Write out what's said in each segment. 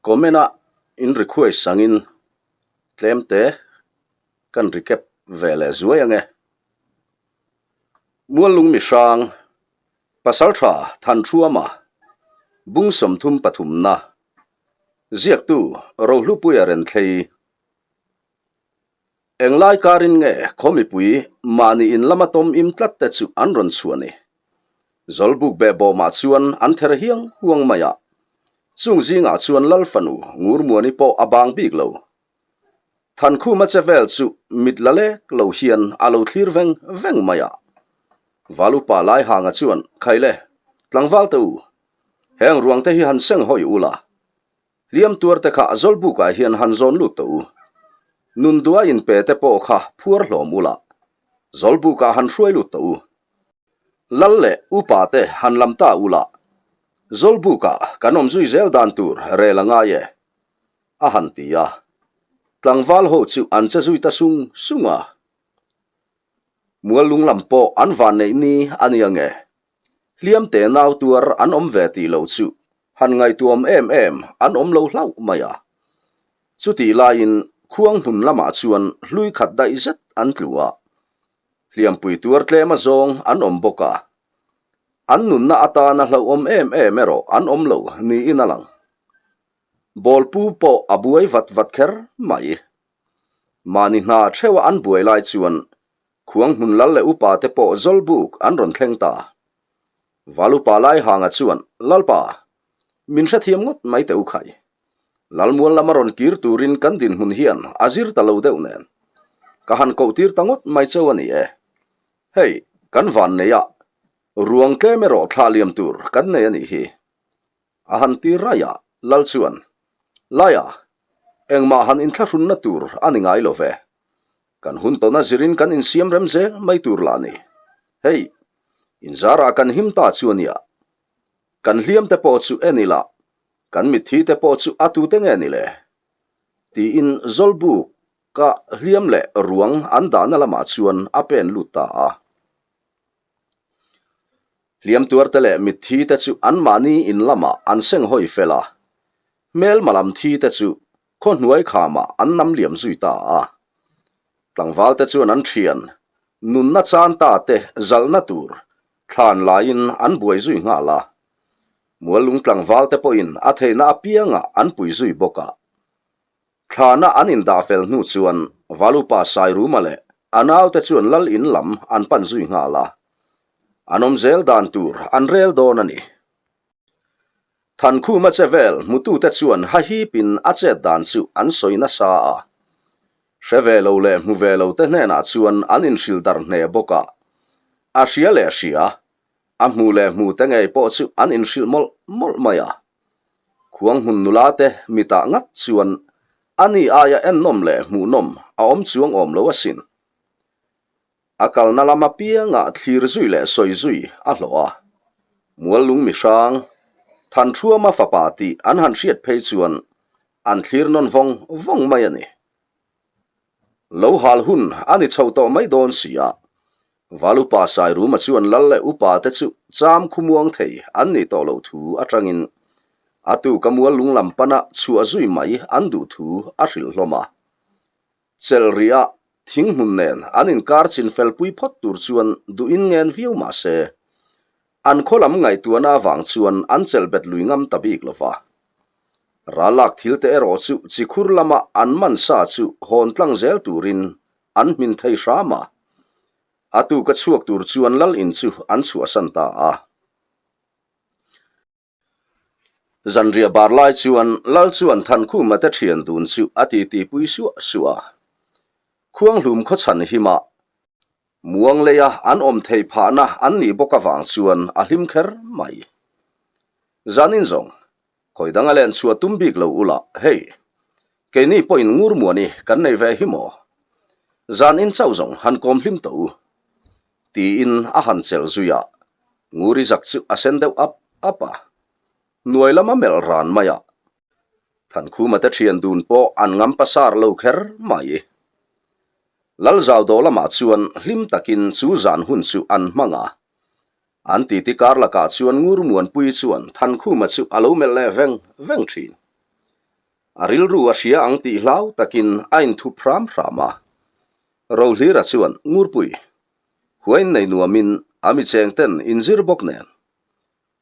Comment a in request angin tlem te kan recap ve leh zuai ange. Muallung mihrang Pasaltha Thanṭhuama bung 33 na ziaktu Rohlupuia Renthlei Englai karin nge khaw mipui mahni in lama tawm im tlat te chu an rawn chhuah ni? Zawlbuk behbawmah chuan an ther hiang huang mai a, chung zingah chuan Lal fanu Ngurmuani pawh a bang bik lo. Thankhuma che vel chu mit la lek lo hian a lo thlir veng veng mai a. Valupa Laihanga chuan, Khaile, tlangval te u, heng ruang te hi han seng hawi ula, Hliam tuar te kha Zawlbuk ah hian han zawn lut tawh u. Nun dua in pe te pawh kha phuar hlawm ula, Zawlbuk ah han hruai lut tawh u. Lal leh upa te han lam ta ula, Zawlbuk ah kan awm zui zel dan tur rel a ngai e, a han ti a. Tlangval ho chu an che zui ta sung sung a. Muallung lam pawh an vanneih ni a nia nge? Hliam te nau tuar an awm ve tih loh chu han ngaihtuam em em an awm lo hlauh mai a. Chutih laiin khuang hmun lamah chuan hlui khat daih zet an tlu a, hliampui tuar tlem a zawng an awm bawk a. An nunna atana hlauhawm em em erawh an awm lo niin a lang. Bawlpu pawh a buai vat vat kher mai. Mahni hna theuha an buai lai chuan Khuang hmun lal leh upa te pawh Zawlbuk an rawn thleng ta. Valupa Laihanga chuan, Lalpa, min hrethiam ngawt mai teh u khai. Lalmual lama rawn kir turin kan dinhmun hian a zir ta lo deuh nen. Ka han koh tir ta ngawt mai cheu a ni e. Hei, kan van nei a, ruang tlem erawh thlah liam tur kan nei a nih hi. A han ti raih a, Lal chuan, Laia, engmah han inthlahrunna tur a ni ngai lo ve. Kan hun tawna zirin kan insiam rem zel mai tur lah a ni. Hei, inzarah kan him ta chu a nia. Kan hliam te pawh chu en ila, kan mitthi te pawh chu a tute nge ni le? Tiin Zawlbuk ka hliam leh ruang an dahna lamah chuan a pen lut ta a. Hliam tuarte leh mitthi te chu anmahni in lamah an seng hawi fel a, hmelma lam thi te chu khaw hnuai khamah an nam liam zui ta a. Tlangval te chuan an thian, nunna chan ta te zalhna tur thlan laiin an buai zui nghal a. Muallung tlangval te pawhin a theihna apiangah an pui zui bawk a. Thlana an indah fel hnu chuan Valupa Sairuma leh a naute chuan Lal in lam an pan zui nghal a. An awm zel dan tur an rel dawn a ni. Thankhuma che vel hmutute chuan hahipin a chet dan chu an sawi nasa a. Hre ve lo leh hmu ve lo te hnenah chuan an inhrilh darh hneh bawk a. A hria leh hria, a hmu leh hmu te ngei pawh chu an inhrilh mawlh mawlh mai a. Khuang hmun nula te mitah ngat chuan a ni aia ennawm leh hmuhnawm a awm chuang awm lo asin. A kalna lam apiangah thlir zui leh sawi zui a hlawh a. Muallung mihrang, Thanṭhuama fapa tih an han hriat phei chuan an thlir nawn vawng vawng mai a ni. Lo hal hun a ni chho tawh mai dawn si a, Valupa Sairuma chuan lal leh upa te chu cham khumuang thei an nih tawh loh thu atangin a tuka muallung lam pana chhuah zui mai an duh thu a hrilh hlawm a. Chelhriah thing hmun nen an inkar chin felpui phawt tur chuan duhin ngen viau mah se, an khaw lam ngaihtuahna avang chuan an chelh bet lui ngam ta bik lo va. Rallak thil te erawh chu chikhur lama an man sa chu hawn tlang zel turin an hmin thei hram a. A tuka chhuak tur chuan lal in chu an chhuahsan ta a. Zanriah bar lai chuan Lal chuan Thankhuma te thian dun chu a titi pui suah suah a. Khuanghlum khawchhan hima muang leia an awm theih phahna an nih bawk avang chuan a hlim kher mai. Zanin zawng, khawi danga len chhuah tum bik lo ula, hei, keini pawhin ngur muani kan nei ve hi maw? Zanin chauh zawng han kawm hlim tawh u. Tiin a han chelh zui a, Nguri zak chu a sen deuh ap ap a, hnuai lama melh ran mai a. Thankhuma te thian dun pawh an ngam pasar lo kher mai. Lalzau dawh lamah chuan hlim takin chu zan hun chu an hmang a. An titi kar lakah chuan Ngur Muanpui chuan Thankhuma chu a lo melh leh veng veng thin. A rilru a hria ang tih hlau takin a inthup hram hram a. Rohlira chuan Ngurpui, khua innei nuamin a mi cheng ten inzir bawk nen,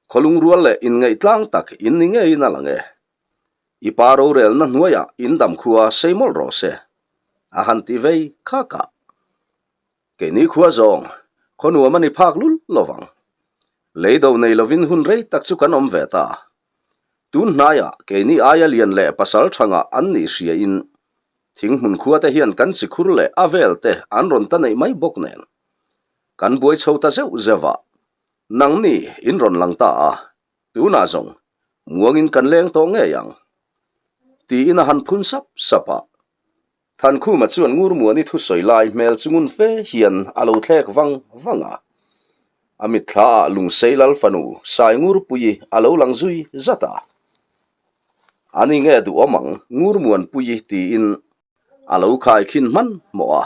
khawlung rual leh inngeih tlang tak in ni ngeiin a lang e. I pa rorelna hnuaiah in dam khua sei mawlh rawh se, a han ti vei khak a. Keini khua zawng, khaw nuam a ni phak lul lovang. Lei do nei lovin hun rei tak chu kan awm ve ta. Tun hnaiah keini aia lian leh pasal thangah an nih hriain thinghmun khua te hian kan chikhur leh a vel te an rawn ta neih mai bawk nen. Kan buai chho ta zeuh zeuh a, nangni in rawn lang ta a, tunah zawng muangin kan leng tawh ngei ang. Tiin a han phun sap sap a. Thankhuma chuan Ngurmuani thusawi lai hmel chu ngun fe hian a lo thlek vang vang a. A mitthla ah Lungsei Lal fanu Sai Ngurpuii a lo lang zui zat a. Ani nge duhawm ang Ngurmuanpuii tiin a lo khaikhin hmanhmawh a.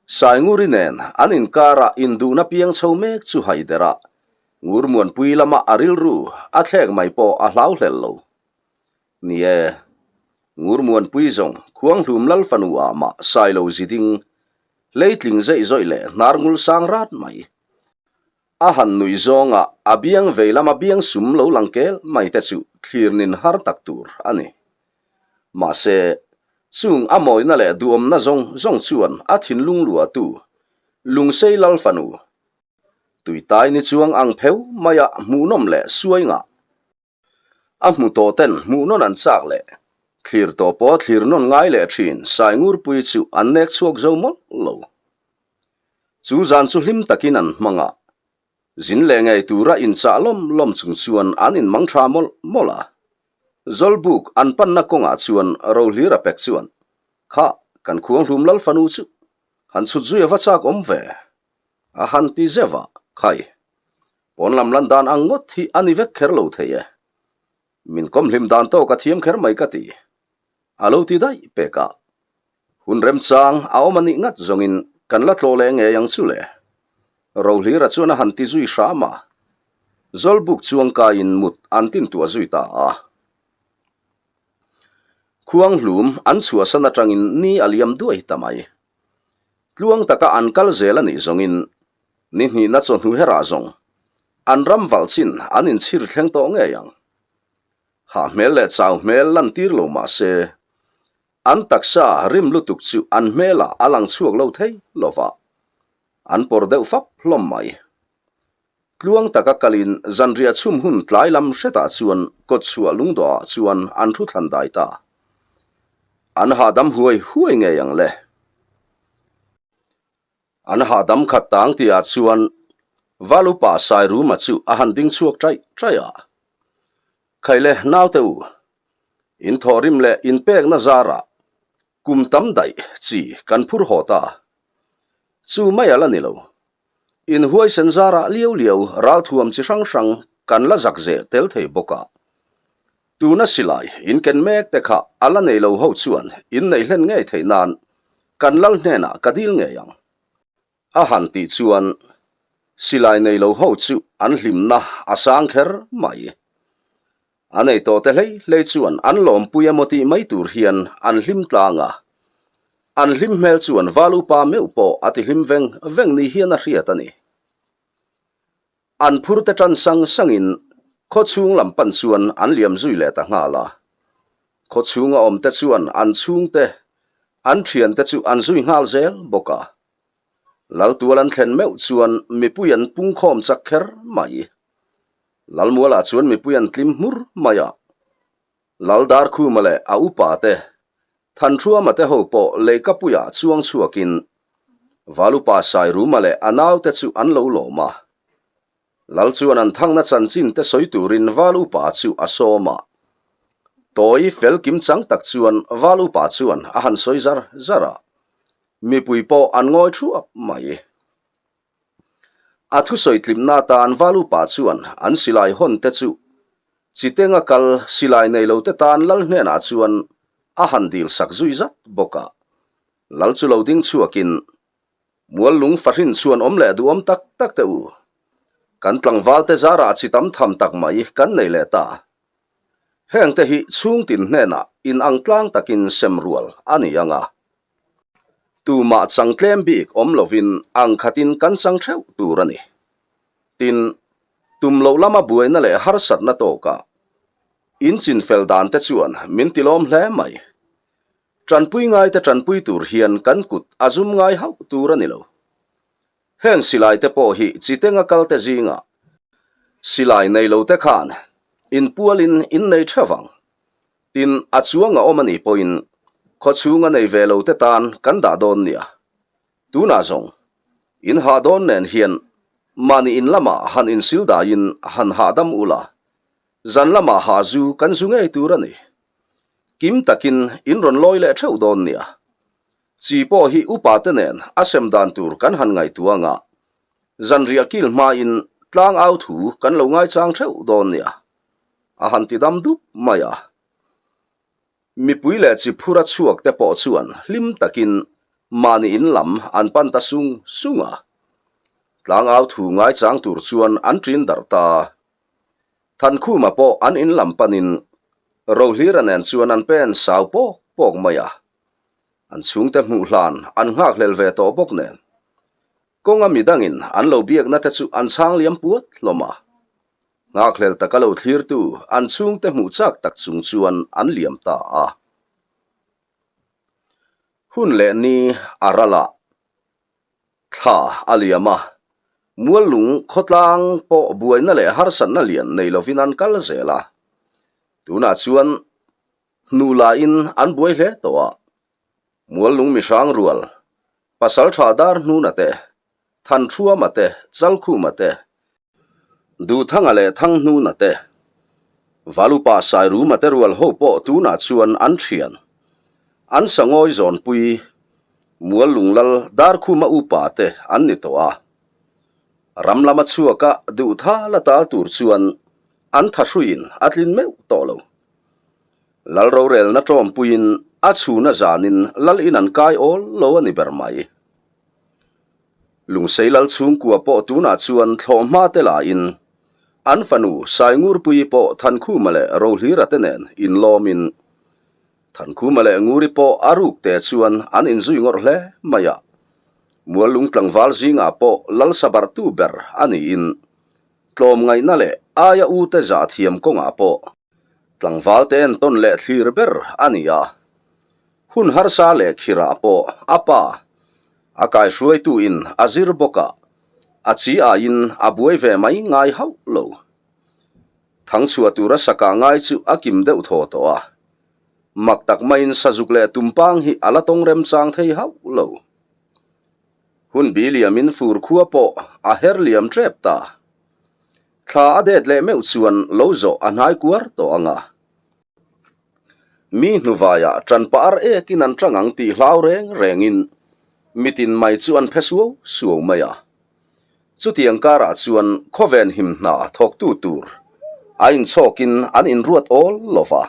Sai Nguri nen an inkara induhna piang chho mek chu haider a, Ngurmuanpuii lama a rilru a thlek mai pawh a hlau hlel lo. Ni e, Ngurmuanpui zawng Khuanghlum Lal fanu ah mah Sailo ziding, hleitling zeih zawih leh hnar ngul sang rat mai. A han nuih zawngah a biang vei lama biang sum lo lang kel mai te chu thlir nin har tak tur a ni. Mahse, chung a mawina leh duhawmna zawng zawng chuan a thinlung luahtu Lungsei Lal fanu, Tuitai ni chuang ang pheu maia hmuhnawm leh suai ngah, A hmu tawh ten hmuh nawn an chak leh thlir tawh pawh thlir nawn ngai leh thin Saingurpui chu an nek chhuak zo mawlh lo. Chu zan chu hlim takin an hmang a, zin leh ngei tura inchah lawm lawm chung chuan an inmang tha mawlh mawlh a. Zawlbuk an panna kawngah chuan Rohlir a pek chuan, Kha, kan khuanghlum lal fanu chu han chhut zui a va chak awm ve, a han ti zeuh a, Khai, Pawn lam lan dan ang ngawt hi a ni vek kher lo thei e. Min kawm hlim dan tawk a thiam kher mai ka ti. A lo ti daih pek a. Hun remchang a awm a nih ngat zawngin kan la tlawh leh ngei ang chu le. Rohlira chuan a han ti zui hram a. Zawlbuk chuangkaiin mut an tintuah zui ta a. Khuanghlum an chhuahsan atangin ni a liam duai ta mai. Tluang taka an kal zel a nih zawngin ni hnihna chawhnu herah zawng an ram valh chin an inchhir thleng tawh ngei ang. Hah hmel leh chau hmel lan tir lo mah se, an taksa rim lutuk chu an hmelah a lang chhuak lo thei lo va, an pawr deuh fap hlawm mai. Tluang taka kalin zanriah chhum hun tlai lam hretah chuan kawtchhuah lungdawhah chuan an thu thlan dai ta. An hahdam huai huai ngei ang le. An hahdam khat tang tihah chuan Valupa Sairuma chu a han ding chhuak ṭaih ṭaih a. Khaile naute u, in thawhrim leh inpekna zarah kum tam daih chi kan phur haw ta. Chu mai a la ni lo. In huaisen zarah liau liau ralthuam chi hrang hrang kan la zak zeh tel thei bawk a. Tuna silai in ken mek te kha a la nei lo ho chuan in neih hlen ngei theih nan kan lal hnenah ka dil ngei ang. A han tih chuan silai nei lo ho chu an hlimna a sang kher mai. A nei tawh te hlei hlei chuan an lawmpui emaw tih mai tur hian an hlim tlang a. An hlim hmel chuan val upa meuh pawh a ti hlim veng veng ni hian a hriat a ni. An phur te tan sang sangin khaw chhung lam pan chuan an liam zui leh ta nghal a. Khaw chhunga awm te chuan an chhungte, an thiante chu an zui nghal zel bawk a. Laltual an thlen meuh chuan mipui an pungkhawm chak kher mai. Lalmualah chuan mipui an tlim hmur mai a, Laldarkhuma leh a upa te, Thanṭhuama te ho pawh leikapuiah chuang chhuakin Valupa Sairuma leh a naute chu an lo lawm a. Lal chuan an thangna chanchin te sawi turin Val upa chu a sawm a. Tawi fel kim chang tak chuan Val upa chuan a han sawi zar zar a, mipui pawh an ngawi thuap mai. A thusawi tlimna atan Valupa chuan an silai hawn te chu Chitenga kal silai nei lo te tan Lal hnenah chuan a han dil sak zui zat bawk a. Lal chu lo ding chhuakin, Muallung fahrin chuan awm leh duhawm tak tak teh u. Kan tlangval te zarah chi tam tham tak mai kan nei leh ta. Hengte hi chhungtin hnenah inang tlang takin sem rual a ni ang a. Tumah chang tlem bik awm lovin ang khatin kan chang theuh tur a ni. Tin, tum loh lama buaina leh harsatna tawkah inchinfel dan te chuan min tilawm hle mai. Tanpui ngaite tanpui tur hian kan kut a zum ngai hauh tur a ni lo. Heng silai te pawh hi chitenga kal te zingah silai nei lo te khan inpualin in nei theuh ang. Tin, a chuang a awm a nih pawhin khawchhung a nei ve lo te tan kan dah dawn nia. Tunah zawng, in hah dawn nen hian mahni in lamah han insil daiin han hahdam ula, zan lamah hah zu kan zu ngei tur a ni. Kim takin in rawn lawi leh theuh dawn nia. Chi pawh hi upa te nen a sem dan tur kan han ngaihtuah anga zanriah kil hmain tlang au thu kan lo ngaichang theuh dawn nia, a han ti dam dup mai a. Mipui leh chi phura chhuak te pawh chuan hlim takin mahni in lam an pan ta sung sung a. Tlang au thu ngaichang tur chuan an ṭin darh ta. Thankhuma pawh an in lam panin Rohlira nen chuan an pen sau pawk pawk mai a. An chhungte hmuh hlan an nghakhlel ve tawh bawk nen. Kawnga midangin an lo biakna te chu an chhang liam puat hlawm a. Nghakhlel taka lo thlirtu an chhungte hmuh chak tak chung chuan an liam ta a. Hun leh ni a ral a, thla a liam a, Muallung khawtlang pawh buaina leh harsatna lian nei lovin an kal zel a. Tunah chuan Hnu lahin an buai hle tawh a, Muallung mihrang rual, Pasaltha dar hnuna te, Thanṭhuama te, Chalkhuma te, Duhthanga leh Thanghnuna te, Valupa Sairuma te rual ho pawh tunah chuan an thian. An sangawi zawnpui, Muallung lal Darkhuma upa te an ni tawh a. Ram lama chhuaka duhtha la tal tur chuan an thahruiin a tlin meuh tawh lo. Lal rorelna ṭawmpuiin a chhuna zanin lal in an kai awl lo a ni ber mai. Lungsei lal chhungkua pawh tunah chuan thlawhhma te lain an fanu Saingurpuii pawh Thankhuma leh Rohlira te nen inlawmin Thankhuma leh Nguri pawh a ruk te chuan an inzui ngawrh hle mai a. Muallung tlangval zingah pawh lal sabarhtu ber a niin tlawmngaihna leh aia ute zahthiam kawngah pawh Tlangval te entawn leh thlir ber a ni a, hun harsa leh khirah pawh a pa a kaihruaituin a zir bawk a, a chi aiin a buai ve mai ngai hauh lo. Thangchhuah tura sakah ngai chu a kim deuh thaw tawh a, mak tak maiin sazuk leh tumpang hi a la tawng remchang thei hauh lo. Hun bi liamin fur khua pawh a her liam tep ta. Thla a det leh meuh chuan lo zawh a hnai kuar tawh ang a. Mi hnuvaiah ṭan pah ar ekin an ṭang ang tih hlau reng rengin mitin mai chu an phe suau suau mai a. Chutiang karah chuan khawven him hna thawktu tur a inchhawkin an inruat awl lo va.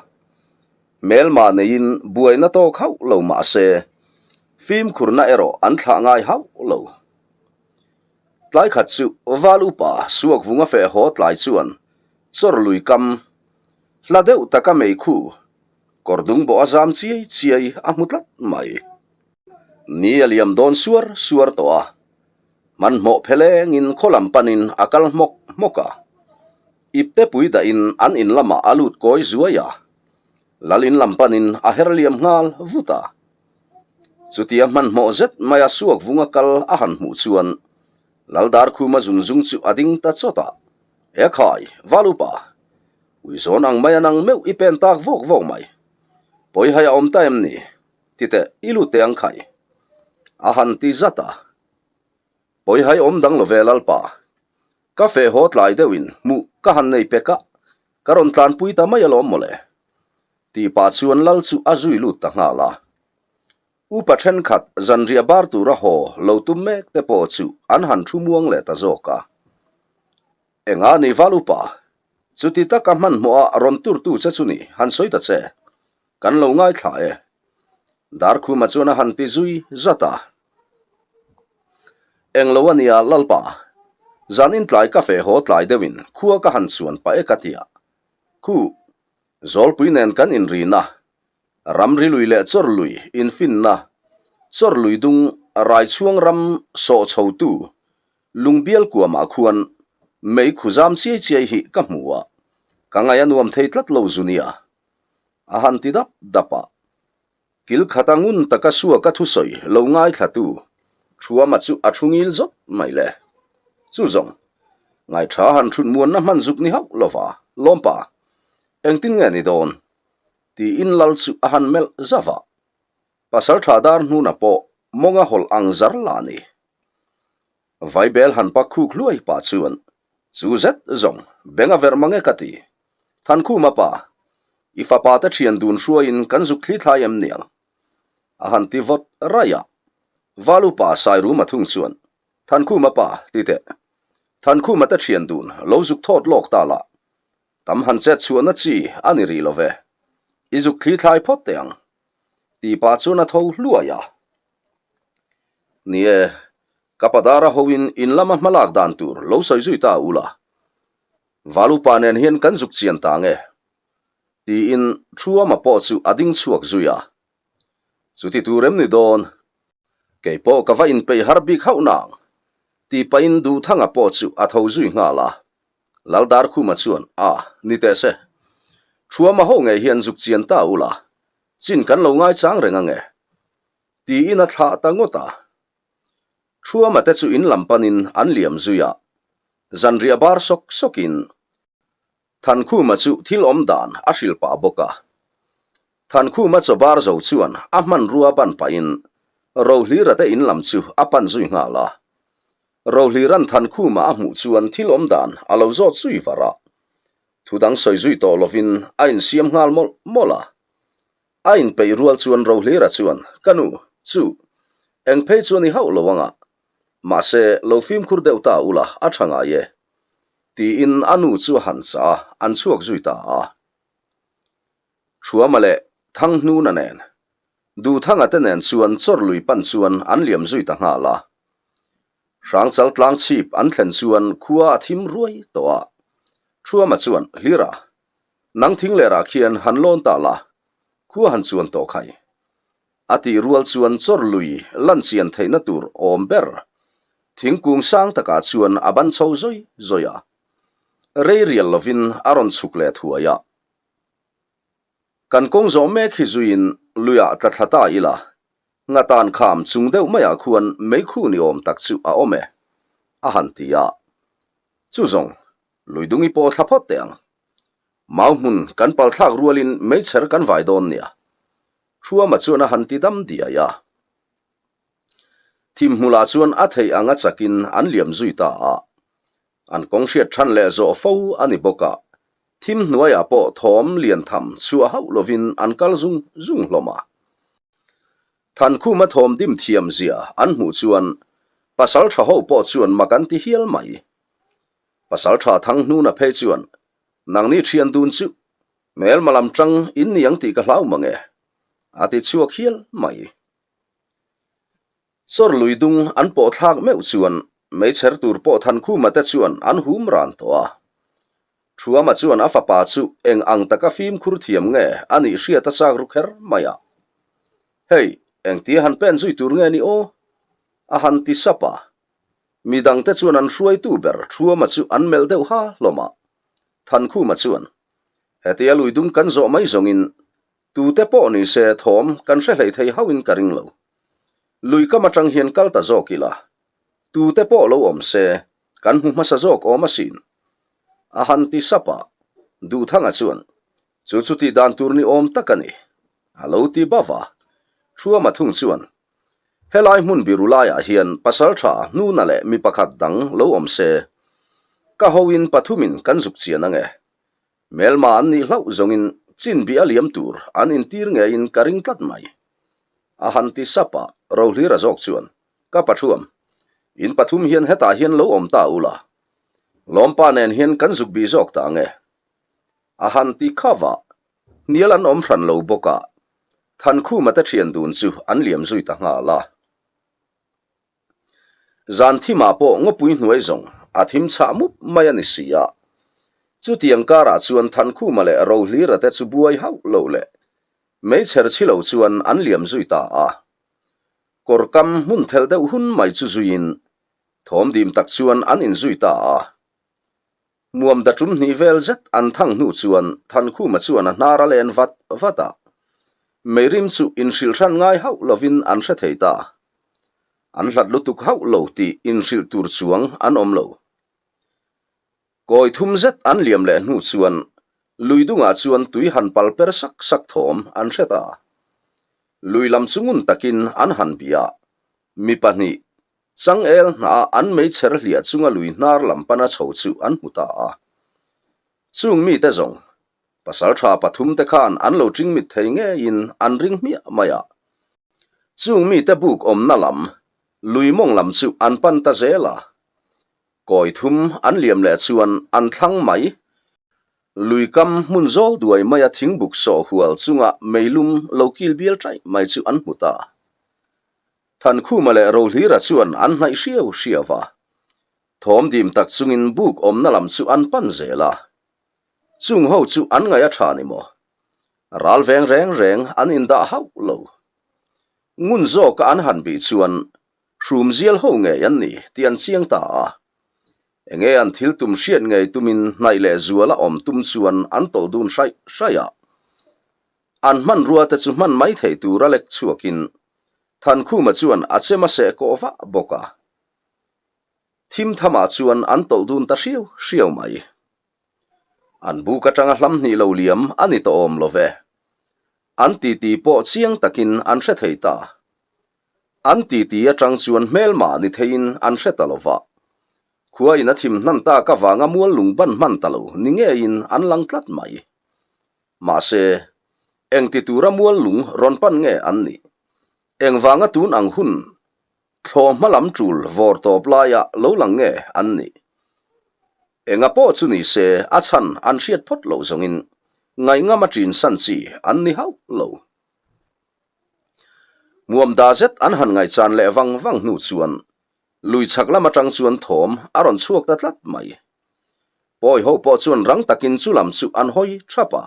Hmelma neiin buaina tawk hauh lo mah se, fimkhurna erawh an thlah ngai hauh lo. Tlai khat chu Val upa suak vunga feh haw tlai chuan chawr lui kam hla deuh taka meikhu kawr dung bawh a zam chiai chiai a hmu tlat mai. Ni a liam dawn suar suar tawh a, hmanhmawh phelengin khaw lam panin a kal hmawk hmawk a. Ipte pui dahin an in lamah a lut kawi zuai a, lal in lam panin a her liam nghal vut a. Chutia hmanhmawh zet maia suak vunga kal a han hmuh chuan Laldarkhuma zun zung chu a ding ta chawt a, Ekhai, Valupa! Uizawn ang maia nang meuh i pen tak vawk vawk mai. Pawihai a awm ta em ni? Titeh, i lut teh ang khai. A han ti zat a. Pawihai awm dang lo ve Lalpa. Ka feh haw tlai deuhin hmuh ka han nei pek a, ka rawn tlanpui ta mai alawm mawle. Tih pah chuan lal chu a zui lut ta nghal a. Upa thenkhat zanriah bar tura haw lo tum mek te pawh chu an han thu muang leh ta zawk a. Enga ni val upa, chuti taka hmanhmawh a rawn turtu che chu ni han sawi ta che, kan lo ngaithla e. Darkhuma chuan a han ti zui zat a. Englo a nia Lalpa, zanin tlai ka feh haw tlai deuhin khua ka han chuan pah e ka tia. Khu. Zawlpui nen kan inrina, ramri lui leh chawr lui infinna, chawr lui dung raichhuang ram sawh chhotu lungbial kuamah khuan mei khu zam chiai chiai hi ka hmu a, ka ngaih a nuam thei tlat lo zu nia. A han ti dap dap a. Kil khata ngun taka suaka thusawi lo ngaithlatu Thuama chu a thu ngil zawt mai le. Chu zawng, ngaitha han thut muanna hman zuk ni hauh lova, lawmpa, engtin nge ni dawn? tiin lal chu a han melh zauh a. Pasaltha dar hnuna pawh mawnga hawlh ang zar la ni. Vaibel han pak khuk hluai pah chuan, Chu zet zawng, beng a verh mang e ka ti. Thankhuma pa, i fapa te thian dun hruaiin kan zuk thli thlai em niang? A han ti vawt raih a. Valupa Sairuma thung chuan, Thankhuma pa, ti teh. Thankhuma te thian dun lo zuk thawt lawk ta lah. Tam han chet chhuahna chi a ni rih lo ve. I zuk thli thlai phawt teh ang. Tih pah chuan a tho hluai a. Ni e, ka padara hoin in lama hmalak dan tur lo sawi zui ta ula. Valupa nen hian kan zuk chian ta nge? Tiin Thuama pawh chu a ding chhuak zui a. Chuti tur em ni dawn? Kei pawh ka va inpeih har bik hauh nang, tih pahin Duhthanga pawh chu a tho zui nghal a. Laldarkhuma chuan, A, ni teh se. Thuama ho ngei hian zuk chian ta ula, chin kan lo ngaichang reng ange. Tiin a thlah ta ngawt a. Thuama te chu in lam panin an liam zui a, zanriah bar sawk sawkin Thankhuma chu thil awm dan a hrilh pah bawk a. Thankhuma chaw bar zo chuan a hmanrua ban pahin Rohlira te in lam chu a pan zui nghal a. Rohlira'n Thankhuma a hmuh chuan thil awm dan a lo zawt zui var a. Thu dang sawi zui tawh lovin a insiam nghal mawlh mawlh a. A inpeih rual chuan Rohlira chuan, Ka nu, chu, eng phei chu a ni hauh lo ang a, mahse, lo fimkhur deuh ta ula, a tha ngai e, tiin a nu chu a han chah a, an chhuak zui ta a. Thuama leh Thanghnuna nen, Duhthanga te nen chuan Chawrlui pan chuan an liam zui ta nghal a. Hrangchal tlang chhip an thlen chuan khua a thim ruai tawh a. Thuama chuan, Hlira, Nang thing lerah khian han lawn ta la, khua han chuan tawh khai. A tih rual chuan chawr lui lan chian theihna tur awm ber thingkung sang takah chuan a ban chho zawi zawi a. Rei rial lovin a rawn chhuk leh thuai a. Kan kawng zawh mek hi zuiin luiah tla thla ta ila, ngatan kham chung deuh maiah khuan meikhu ni awm tak chu a awm e, a han ti a. Chu zawng, Luidungi pawh thla phawt teh ang. Mau hmun kan pal thlak rualin meichher kan vai dawn nia. Thuama chuan a han ti dam diai a. Thim hmulah chuan a theih anga chakin an liam zui ta a. An kawng hriat than leh zawh fo a ni bawk a, thim hnuaiah pawh thawm lian tham chhuah hauh lovin an kal zung zung hlawm a. Thankhuma thawm dim thiam zia an hmuh chuan pasal tha ho pawh chuan mak an ti hial mai. Pasal tha thang hnuna phei chuan, Nangni thian dun chu hmelma lam tang in ni ang tih ka hlau mang e, a ti chhuak hial mai. Chawr lui dung an pawh thlak meuh chuan meichher tur pawh Thankhuma te chuan an hum ran tawh a. Thuama chuan a fapa chu eng ang taka fimkhur thiam nge a nih hriat a chak ru kher mai a. Hei, engtia han pen zui tur nge ni aw? a han ti sap a. Mi dangte chuan an hruaitu ber Thuama chu an melh deuh ha hlawm a. Thankhuma chuan, Hetia lui dung kan zawh mai zawngin tute pawh ni se thawm kan hre hlei thei hauhin ka ring lo. Lui kam atang hian kal ta zawk ila, tute pawh lo awm se kan hmu hmasa zawk awm asin. A han ti sap a, Duhthanga chuan, Chu chu tih dan tur ni awm tak a ni, a lo ti bava. Thuama thung chuan, Helai hmun biru laiah hian pasaltha hnuna leh mi pakhat dang lo awm se, ka hoin pathumin kan zuk chian ange. Hmelma an nih hlauh zawngin chin bih a liam tur an intir ngeiin ka ring tlat mai. A han ti sap a, Rohlira zawk chuan, Ka pathuam, in pathum hian hetah hian lo awm ta ula, Lawmpa nen hian kan zuk bih zawk ta ange. A han ti khav a, hnial an awm hran lo bawk a, Thankhuma te thian dun chu an liam zui ta nghal a. Zan thimah pawh ngawpui hnuai zawng a thim chhah mup mai a ni si a. Chutiang karah chuan Thankhuma leh Rohlira te chu buai hauh lo leh meichher chhi lo chuan an liam zui ta a. Kawr kam hmun thelh deuh hun mai chu zuiin thawm dim tak chuan an inzui ta a. Muam da tum hnih vel zet an thang hnu chuan Thankhuma chuan a hnar a len vat vat a. Meirim chu inhrilh hran ngai hauh lovin an hre thei ta. An hlat lutuk hauh lo tih inhrilh tur chuang an awm lo. Kawi thum zet an liam leh hnu chuan lui dungah chuan tui han pal per sak sak thawm an hre ta. Lui lam chu ngun takin an han bih a, mi pahnih changel hnah an meichher hliah chunga lui hnar lam pana chho chu an hmu ta a. Chung mite zawng, pasaltha pathum te khan an lo ṭingmit thei ngeiin an ring hmiah mai a. Chung mite buk awmna lam, lui mawng lam chu an pan ta zel a. Kawi thum an liam leh chuan an thlang mai. Lui kam hmun zawl duai maia thingbuk sawh hual chunga meilum lo kil bial ṭaih mai chu an hmu ta. Thankhuma leh Rohlira chuan an hnaih hriau hriau va. Thawm dim tak chungin buk awmna lam chu an pan zel a. Chung ho chu an ngaih a ṭha ni maw? Ral veng reng reng an indah hauh lo. Ngun zawka an han bih chuan Hrum zial ho ngei an ni tih an chiang ta a. Enge an thil tum hriat ngei tumin hnaih leh zuala awm tum chuan an tawlh dun hraih hraih a. An hmanrua te chu hman mai theih tura lek chhuakin Thankhuma chuan a chem a seh kawh vah bawk a. Thim thamah chuan an tawlh dun ta hriau hriau mai. An buk atanga hlam hnih lo liam a ni tawh awm lo ve. An titi pawh chiang takin an hre thei ta. An titi atang chuan hmelmah ni theiin an hre ta lo va. Khua in a thim hnan tak avanga mual lung ban hman ta lo ni ngeiin an lang tlat mai. Mahse, engti tura mual lung rawn pan nge an nih? Engvanga tun ang hun thlawh hma lam tul vawr tawp laia lo lang nge an nih? Enga pawh chu ni se a chhan an hriat phawt loh zawngin ngaihngam a ṭin san chi an ni hauh lo. Muam da zet an han ngaihchan leh vang vang hnu chuan lui chhak lam atang chuan thawm a rawn chhuak ta tlat mai. Pawi ho pawh chuan rang takin chu lam chu an hawi thap a.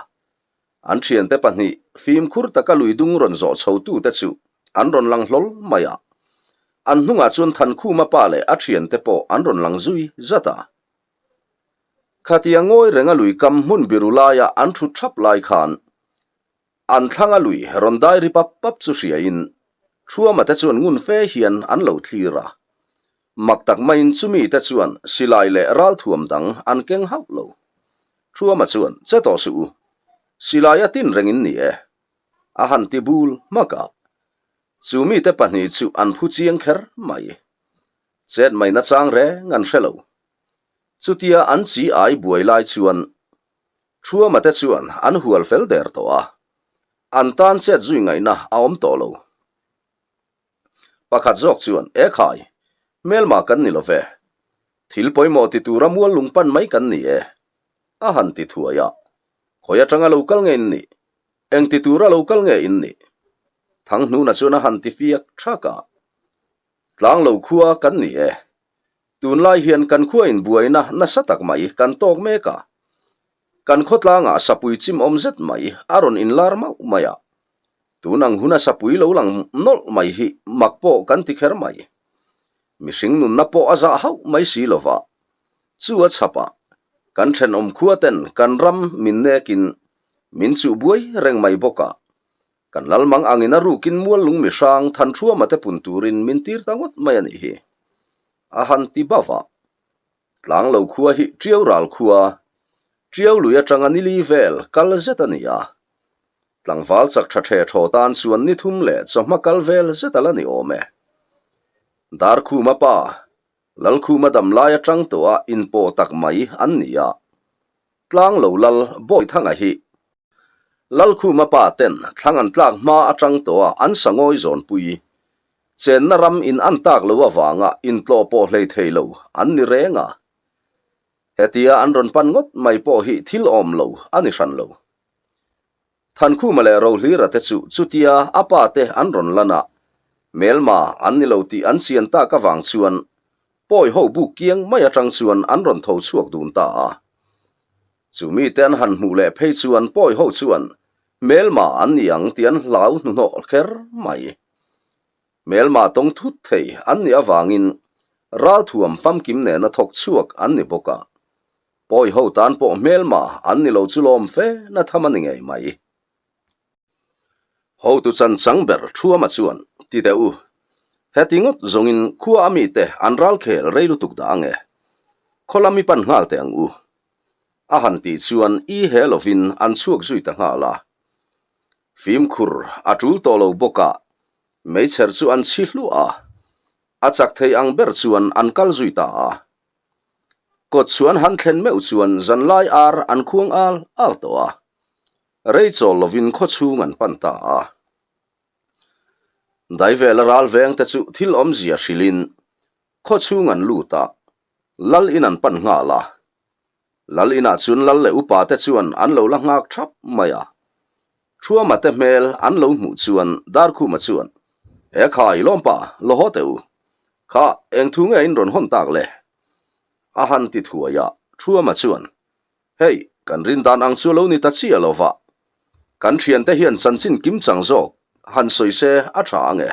An thiante pahnih fimkhur taka lui dung rawn zawh chho tute chu an rawn lang hlawl mai a. An hnungah chuan Thankhuma pa leh a thiante pawh an rawn lang zui zat a. Khatia ngawi renga lui kam hmun biru laia an thut thap lai khan An thlanga lui rawn dai ri pap pap chu hriain Thuama te chuan ngun fe hian an lo thlir a. Mak tak maiin chumi te chuan silai leh ralthuam dang an keng hauh lo. Thuama chuan, Che tawh suh u, silai a tin reng in ni e, a han ti bul hmak a. Chumi te pahnih chu an phu chiang kher mai. Chet mai nachang reng an hre lo. Chutia an chi ai buai lai chuan Thuama te chuan an hual fel der tawh a, an tan chet zui ngaihna a awm tawh lo. Pakhat zawk chuan, E khai, hmelma kan ni lo ve. Thil pawimawh ti tura mual lung pan mai kan ni e, a han ti thuai a. Khawi atanga lo kal nge in nih? Eng ti tura lo kal nge in nih? Thanghnuna chuan a han ti fiak thak a. Tlang lo khua kan ni e. Tunlai hian kan khua in buaina nasa tak mai kan tawk mek a. Kan khawtlangah sapui chim awm zet mai a rawn inlar mauh mai a. Tun ang huna sapui lo lang nawlh mai hi mak pawh kan ti kher mai. Mihring nunna pawh a zah hauh mai si lova. Chu a chhap a, kan thenawm khua ten kan ram min nekin min chuh buai reng mai bawk a. Kan lalmang angin a rukin mual lung mihrang Thanṭhuama te pun turin min tir ta ngawt mai a nih hi. A han ti bauh a. Tlang lo khua hi Ṭiau ral khua, Ṭiau lui aṭanga nili vel kal zet a ni a. Tlangval chak ṭha ṭhe ṭhaw tan chuan ni thum leh chawhma kal vel zet a la ni awm e. Darkhuma pa, Lalkhuma dam lai aṭang tawha inpawh tak mai an ni a. Tlang lo lal Bawithanga hi Lalkhuma pa ten thlang an tlak hma atang tawha an sangawi zawnpui chenna ram in an tak lo avanga intlawh pawh hlei thei lo an ni reng a. Hetia an rawn pan ngawt mai pawh hi thil awm lo a ni hran lo. Thankhuma leh Rohlira te chu chutia a pa te an rawn lan a, hmelma an ni lo tih an chian tak avang chuan pawi ho buk kiang mai atang chuan an rawn tho chhuak dun ta a. Chu mite an han hmuh leh phei chuan pawi ho chuan hmelma an ni ang tih an hlau hnuhnawh kher mai. Hmelma tawng thut thei an nih avangin ralthuam famkim nena thawk chhuak an ni bawk a. Pawi ho tan pawh hmelma an ni lo chu lawm fe na tham a ni ngei mai. Hotu chan chang ber Thuama chuan, Ti teh u, heti ngawt zawngin khua a mite an ralkhel rei lutuk dah ange. Khaw lam i pan nghal teh ang u. A han tih chuan i he lovin an chhuak zui ta nghal a. Fimkhur a tul tawh lo bawk a, meichher chu an chhi hluah a, a chak thei ang ber chuan an kal zui ta a. Kawt chuan han thlen meuh chuan zanlai ar an khuang al al tawh a. Rei chawl lovin khaw chhung an pan ta a. Daivela ral vengte chu thil awmzia hrilhin khaw chhung an lut a, Lal in an pan nghal a. Lal inah chuan Lal leh upa te chuan an lo la nghak thap mai a. Thuama te hmel an lo hmuh chuan Darkhuma chuan, E khai lawmpa, law haw teh u. Kha, eng thu nge in rawn hawn tak le? A han ti thuai a, Thuama chuan, Hei, kan rin dan ang chu lo ni ta chiah lo va. Kan thiante hian chanchin kim chang zawk han sawi se a tha ang e.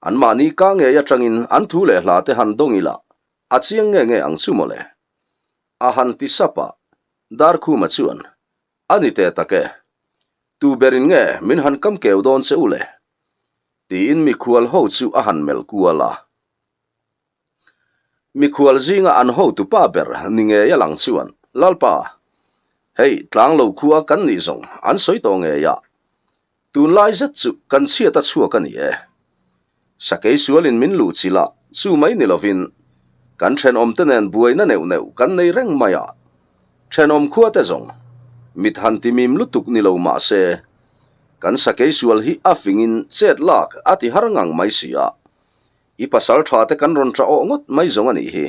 Anmahni ka ngei atangin an thu leh hla te han dawng ila a chiang nge nge ang chu mawle. A han ti sap a, Darkhuma chuan, A ni teh tak e. Tu berin nge min han kam keu dawn che u le? Tiin mikhual ho chu a han melh kual a. Mikhual zinga an hotu pa ber ni ngei a lang chuan, Lalpa, hei tlang lo khua kan nih zawng an sawi tawh ngei a, tunlai zet chu kan chhiat a chhuak a ni e. Sakei sualin min luh chilh a, chu mai ni lovin kan thenawmte nen buaina neuh neuh kan nei reng mai a, thenawm khuate zawng mit han ti mim lutuk ni lo mah se, kan sakei sual hi a fingin chet lak a ti har ngang mai si a. I pasal tha te kan rawn tah awh ngawt mai zawng a nih hi.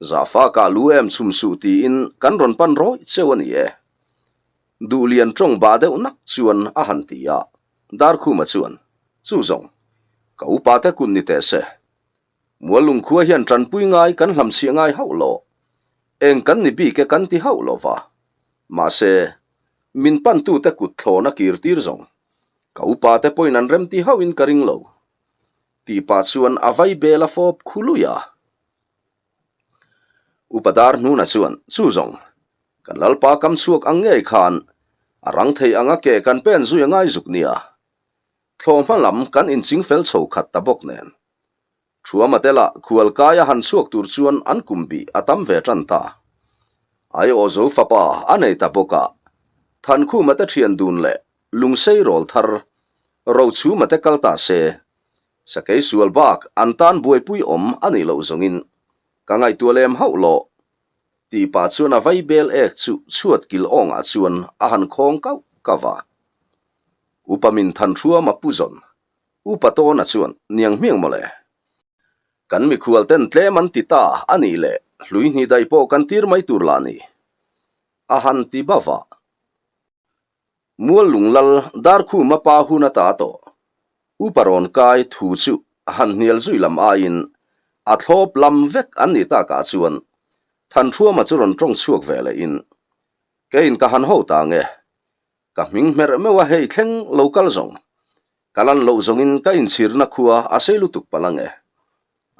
Zahfa kah lu em chhum suh tiin kan rawn pan rawih cheu a ni e. Duhlian tawng bah deuh nak chuan a han ti a, Darkhuma chuan, Chu zawng, ka upa te kun ni teh se. Muallung khua hian tanpui ngai kan hlamchhiah ngai hauh lo. Eng kan ni bik e kan ti hauh lo va. Mahse, min pantute kut thlawn a kir tir zawng. Ka upa te pawhin an remti hauhin ka ring lo. Tih pah chuan a vai bel a fawp khu lui a. Upa dar hnuna chuan, Chu zawng, kan Lalpa kam chhuak ang ngei khan a rang thei anga ke kan pen zui a ngai zuk nia. Thlawhhma lam kan inching fel chho khat ta bawk nen. Thuama te lah khual kaia han chhuak tur chuan an kum bih a tam ve tan ta. Aiawh zo fapa a nei ta bawk a, Thankhuma te thian dun leh Lungsei rawl thar Rochhuma te kal ta se, Sakei sual bak an tan buaipui awm a nih loh zawngin ka ngaihtuah lem hauh loh tih pah chuan a vai bel ek chu chhuat kil awngah chuan a han khawng kauh kauh a. Upa min Thanhruama pu zawn Upa Tawna chuan, Niang hmiang mawle. Kan mikhual ten tlem an ti ta a nih leh hlui hnih daih pawh kan tir mai tur lah ni. A han ti bauh a. Mual lunglal Darkhuma pa hun ata tawh. Upa rawn kai thu chu han hnial zui lam aiin a thlawp lam vek an nih takah chuan Thanṭhuama chu rawn ṭawng chhuak ve lehin, Keiin ka han ho ta nge. Ka hming hmerh meuh a hei thleng lo kal zawng. Ka lan loh zawngin ka inchhirna khua a sei lutuk palh ange.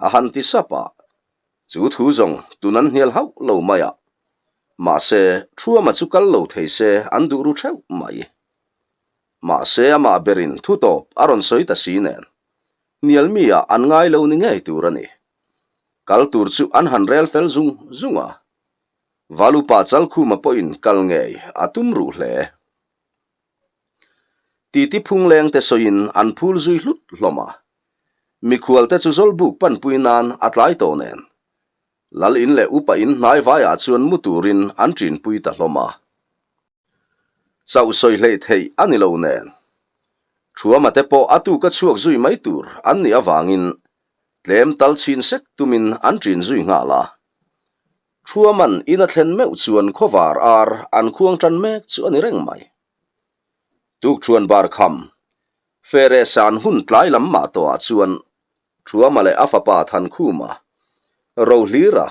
A han ti sap a, chu thu zawng tun an hnial hauh lo mai a. Mahse, Thuama chu kal lo thei se an duh ru theuh mai. Mahse, amah berin thu tawp a rawn sawi ta si nen, hnial mi ah an ngai lo ni ngei tur a ni. Kal tur chu an han rel fel zung zung a. Valupa Chalkhuma pawhin kal ngei a tum ruh hle. Titi phungleng te sawiin an phul zui hlut hlawm a. Mikhual te chu Zawlbuk panpui nan a tlai tawh nen. Lal in leh upa in hnai vaiah chuan mu turin an ṭinpui ta hlawm a. Chauh sawi hleih theih a ni lo nen. Thuama te pawh a tuka chhuak zui mai tur an nih avangin tlem tal chhin sek tumin an ṭin zui nghal a. Thuaman in a thlen meuh chuan khawvar ar an khuang tan mek chu a ni reng mai. Tukṭhuan bar kham, Fere san hun tlai lam mah tawhah chuan Thuama leh a fapa Thankhuma, Rohlira,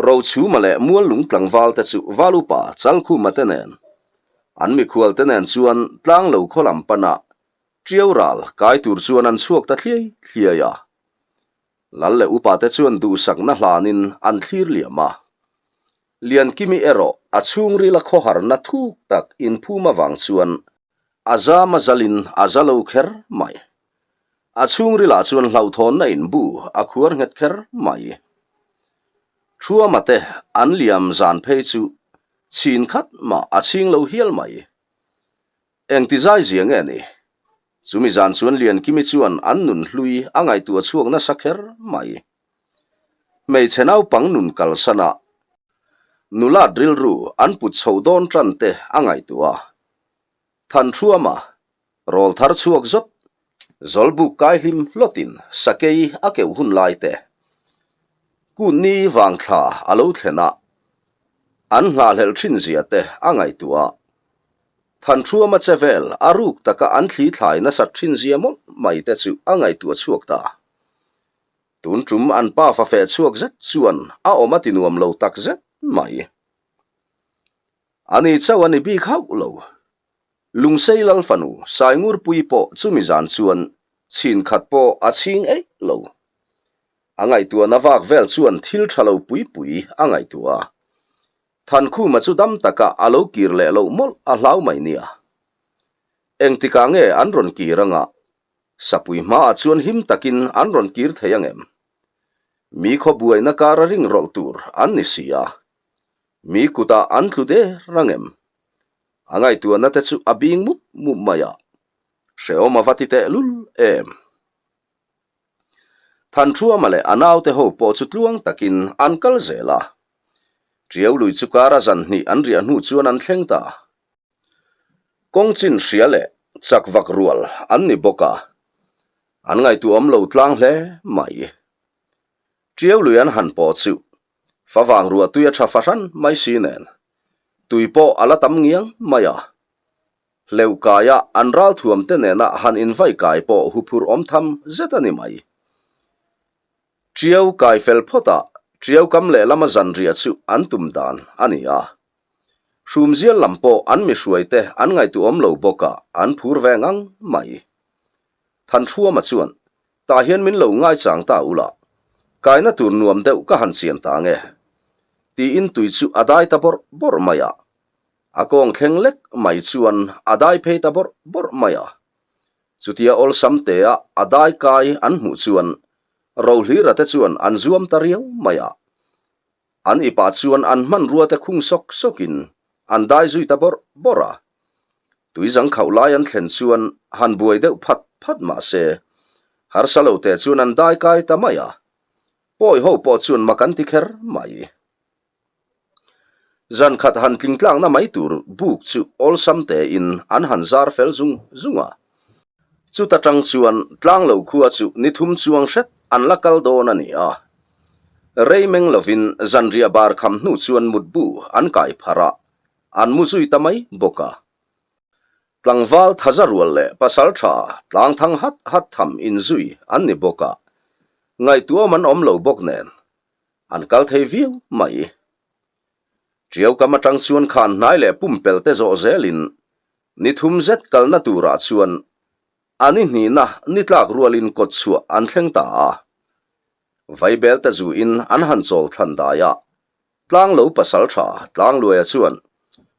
Rochhuma leh Muallung tlangval te chu Valupa Chalkhuma te nen an mikhual te nen chuan Tlanglo khaw lam pana Ṭiau ral kai tur chuan an chhuak ta thliai thliai a. Lal leh upa te chuan duhsakna hlanin an thlir liam a. Liankimi erawh a chhungrila khawharna thuk tak inphum avang chuan a zam a zalin a za lo kher mai. A chhungrilah chuan hlauhthawnna inbu a khuar nghet kher mai. Thuama te an liam zan phei chu chhin khat mah a chhing lo hial mai. Engti zai zia nge ni? Chumi zan chuan Liankimi chuan an nun hlui a ngaihtuah chhuak nasa kher mai. Hmeichhe naupang nun kalsan a, nulat rilru an put chho dawn tan te a ngaihtuah a. Thanṭhuama rawl thar chhuak zawt, Zawlbuk kai hlim hlawtin sakei a keuh hun lai te, Kutni vangthla a lo thlen a, an nghahhlelh thin zia te a ngaihtuah a. Thanṭhuama che vel a ruk taka an thli thlai nasat thin zia mawlh mai te chu a ngaihtuah chhuak ta. Tun tum an pa fa feh chhuak zet chuan a awm a ti nuam lo tak zet mai. Ani chauh a ni bik hauh lo. Lungsei lal fanu Saingurpui pawh chumi zan chuan chhin khat pawh a chhing eih lo. A ngaihtuahna vak vel chuan thil tha lo pui pui a ngaihtuah a. Thankhuma chu dam taka a lo kir leh loh mawlh a hlau mai nia. Engtikah nge an rawn kir anga Sapui hmaah chuan him takin an rawn kir thei angem? Mi khaw buaina kara ring rawlh tur an ni si a, mi kutah an tlu der angem? A ngaihtuahna te chu a bing mup mup mai a, hrehawm a va ti tehlul em? Thanṭhuama leh a naute ho pawh chu tluang takin an kal zel a, Ṭiau lui chu kara zan hnih an riah hnu chuan an thleng ta. Kawng chin hria leh chak vak rual an ni bawk a, an ngaihtuahawm lo tlang hle mai. Ṭiau lui an han pawh chu favang ruah tui a ṭha fahran mai si nen, tui pawh a la tam ngiang mai a. Hleuh kaia an ralthuam te nena han invai kai pawh huphurh awm tham zet a ni mai. Ṭiau kai fel phawtah ṭiau kam lehlama zanriah chu an tum dan a ni a. Hrumzial lam pawh an mihruaite an ngaihtuahawm lo bawk a, an phur ve ngang mai. Thanṭhuama chuan, Tah hian min lo ngaichang ta ula, kaina tur nuam deuh ka han siam ta nge? Tiin tui chu a dai ta bawrh bawrh mai a. A kawng thleng lek mai chuan a dai phei ta bawrh bawrh mai a. Chutia awlsam tea a dai kai an hmuh chuan Rohlira te chuan an zuam ta riau mai a. An ipah chuan an hmanrua te khung sawk sawkin an dai zui ta bawrh bawrh a. Tuizang khauh lai an thlen chuan han buai deuh phat phat mah se, harsa lo te chuan an dai kai ta mai a. Pawi ho pawh chuan mak an ti kher mai. Zan khat han tlingtlakna mai tur buk chu awlsam tein an han zar fel zung zung a. Chuta tang chuan Tlanglo khua chu ni thum chuang hret an la kal dawn a ni a. Rei meng lovin zanriah bar kham hnu chuan mutbu an kai pharh a, an mu zui ta mai bawk a. Tlangval thaza rual leh pasal tha tlang thang hat hat tham inzui an ni bawk a, ngaihtuahawm an awm lo bawk nen an kal thei viau mai. Ṭiau kam aṭang chuan khan hnai leh pumpel te zawh zelin Ni thum zet kalna turah chuan a ni hnihna ni tlak rualin kawt chhuah an thleng ta a. Vaibel te zuin an han chawl thlan dai a, Tlanglo pasal tha Tlangluaia chuan,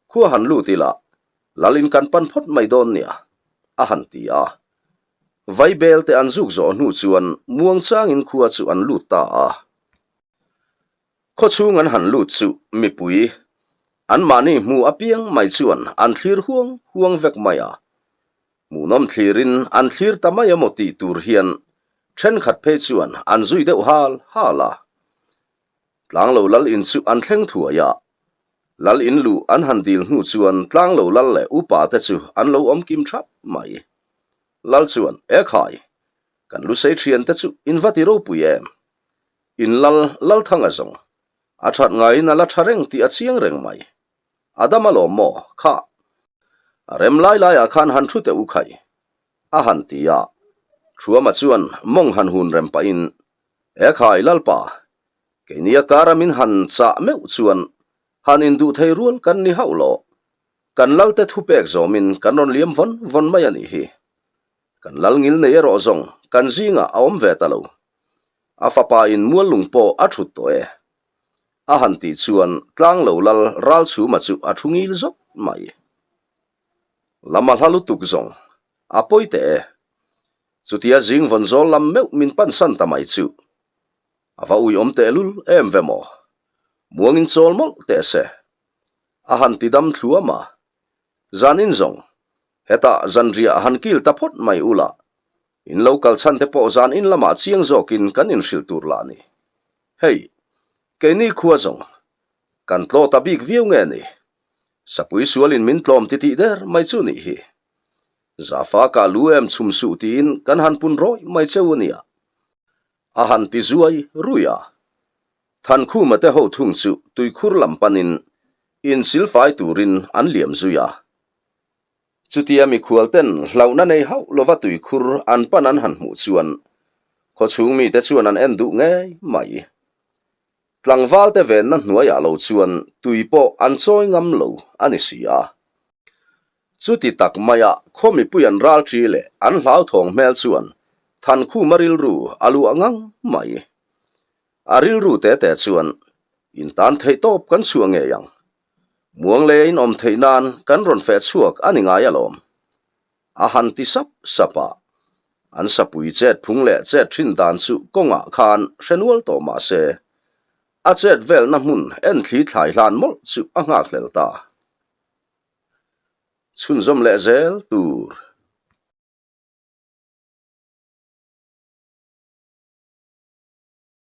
Khua han lut ila, Lalin kan pan phawt mai dawn nia, a han ti a. Vaibel te an zuk zawh hnu chuan muangchangin khua chu an lut ta a. Khawchhung an han lut chu mipui anmahni hmu apiang mai chuan an thlir huang huang vek mai a. Hmuhnawm thlirin an thlir ta mai emaw tih tur hian thenkhat phei chuan an zui deuh hal hal a. Tlanglo lal in chu an thleng thuai a. Lal in luh an han dil hnu chuan Tlanglo lal leh upa te chu an lo awm kim thap mai. Lal chuan, Ekhai, kan lusei thiante chu in va ti ropui em? In lal lal thang a zawng. A that ngaiin a la tha reng tih a chiang reng mai. A dam alawm maw, kha. A rem lai laiah khan han thu teh u khai. A han ti a. Thuama chuan mawng han hun rem pahin, E khai Lalpa! Keini a kara min han chah meuh chuan han induh thei rual kan ni hauh lo. Kan lalte thupek zawmin kan rawn liam vawn vawn mai a nih hi. Kan lal ngil nei erawh zawng kan zingah a awm ve ta lo. A fapa in mual lung pawh a thut tawh e. A han tih chuan tlang lo lal Ralchhuma chu a thu ngil zawk mai. Lam a hla lutuk zawng a pawi teh e. Chutia zing vawn zawl lam meuh min pansan ta mai chu. A va uiawm tehlul em ve maw? Muangin chawl mawlh teh se. A han ti dam thluam a. Zanin zawng, hetah zanriah han kil ta phawt mai ula, in lo kal chhan te pawh zanin lamah chiang zawkin kan inhrilh tur lah ni. Hei, keini khua zawng, kan tlaw ta bik viau nge ni? Sapui sualin min tlawm titih der mai chu nih hi. Zafa ka lu em chhum suh tiin kan han pun rawih mai cheu a nia. A han ti zuai rui a. Thankhuma te ho thung chu tuikhur lam panin insilfai turin an liam zui a. Chutia mikhual ten hlauhna nei hauh lova tuikhur an pan an han hmuh chuan khawchhung mite chuan an en duh ngei mai. Tlangval te venna hnuaiah lo chuan tui pawh an chawi ngam lo a ni si a. Chuti tak maia khaw mipui an ral ṭi leh an hlauthawng hmel chuan Thankhuma rilru a luah ngang mai. A rilru te te chuan in tan theih tawp kan chhuah ngei ang. Muang leh in awm theih nan kan rawn feh chhuak a ni ngai alawm. A han ti sap sap a, an sapui chet phung leh chet thin dan chu kawngah khan hre nual tawh mah se, a chet velna hmun en thli thlai hlan mawlh chu a nghakhlel ta. Chhunzawm leh zel tur.